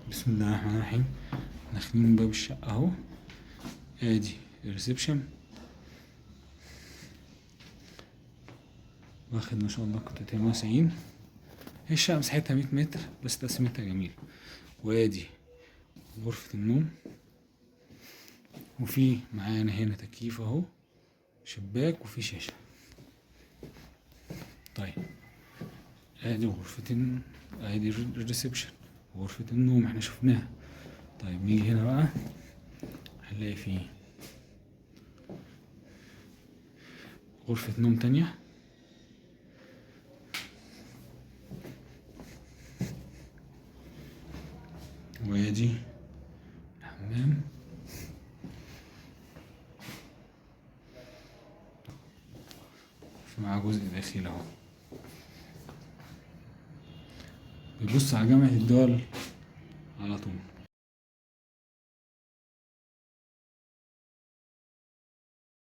بسم الله الرحمن الرحيم. داخلين من باب الشقة اهو، ادي الريسبشن، واخد ما شاء الله قطعتين واسعين. هي الشقة مساحتها 100 متر بس تقسيمتها جميلة. وادي غرفة النوم، وفي معانا هنا تكييف اهو، شباك، وفي شاشة. طيب ادي غرفة، ادي الريسبشن، غرفة النوم احنا شفناها. طيب نيجي هنا بقى هنلاقي فيه غرفة نوم تانية. وادي الحمام. في معاه جزء داخلي اهو، بيبص على جامعة الدول على طول.